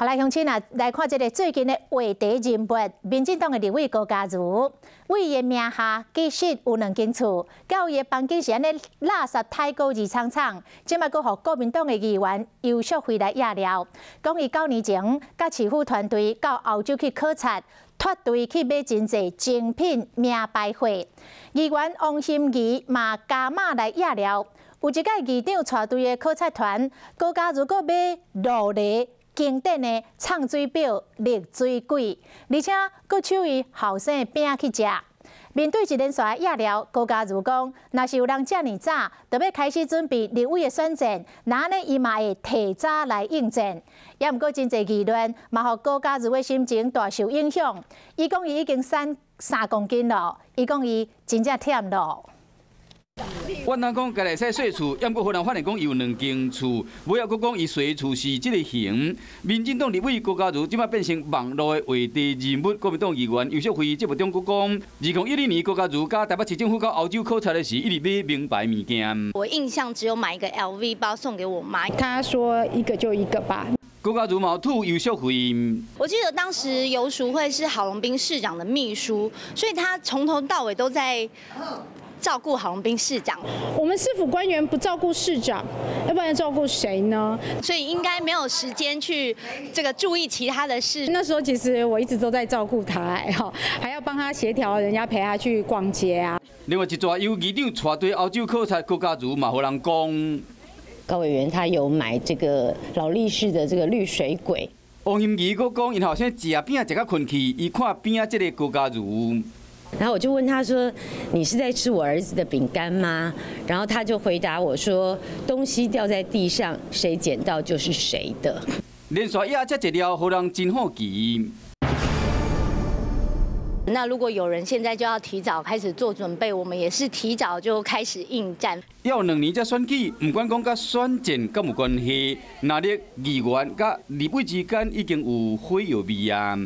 好來，鄉親啊，來看這个最近的話題人物，民進黨的立委高嘉瑜，為伊的名下其實有兩間厝，佮伊的房間是按呢垃圾太高二廠廠，這擺閣予國民黨的議員游淑慧來掖料，講伊9年前佮市府團隊到歐洲去考察，脫隊去買真濟精品名牌貨，議員王心怡嘛加碼來掖料，有一屆議長帶隊的考察團，高嘉瑜閣買勞力經典的藏水表、綠水鬼，而且閣手伊後生的餅去食。面對一連串的掖料，高嘉瑜講，若是有人遮爾早，就欲開始準備立委的選戰，那按呢伊嘛會提早來應戰。也毋過真濟議論，嘛予高嘉瑜的心情大受影響。伊講伊已經瘦3公斤咯，伊講伊真正忝咯。原來講家己會使稅厝，毋過予人發現講伊有兩間厝，尾仔閣講伊稅厝是這个型。民進黨立委高嘉瑜這擺變成網路的話題人物，國民黨議員游淑慧節目中閣講，2010年高嘉瑜佮台北市政府到歐洲考察的時，一直買名牌物件。我印象只有買一個 LV 包送給我媽。他說一個就一個吧。高嘉瑜嘛吐游淑慧。我記得當時游淑慧是郝龍斌市長的秘書，所以他從頭到尾都在照顧郝龍斌市長。我們市府官員不照顧市長，要不然照顧誰呢？所以應該沒有時間去這個注意其他的事。那時候其實我一直都在照顧他，哎，還要幫他協調人家陪他去逛街啊。另外一撮由議長帶隊歐洲考察高嘉瑜嘛，予人講，高委員他有買這個勞力士的這個綠水鬼。王心怡閣講，𪜶後生食餅食甲睏去，伊看邊仔這个高嘉瑜。然後我就問他說：“你是在吃我兒子的餅乾嗎？”然後他就回答我說：“東西掉在地上，誰撿到就是誰的。” 連續掖這一料，予人真好奇。那如果有人現在就要提早開始做準備，我們也是提早就開始應戰。要2年才選舉，毋管講佮選戰敢有關係，若咧議員佮立委之間已經有火藥味啊。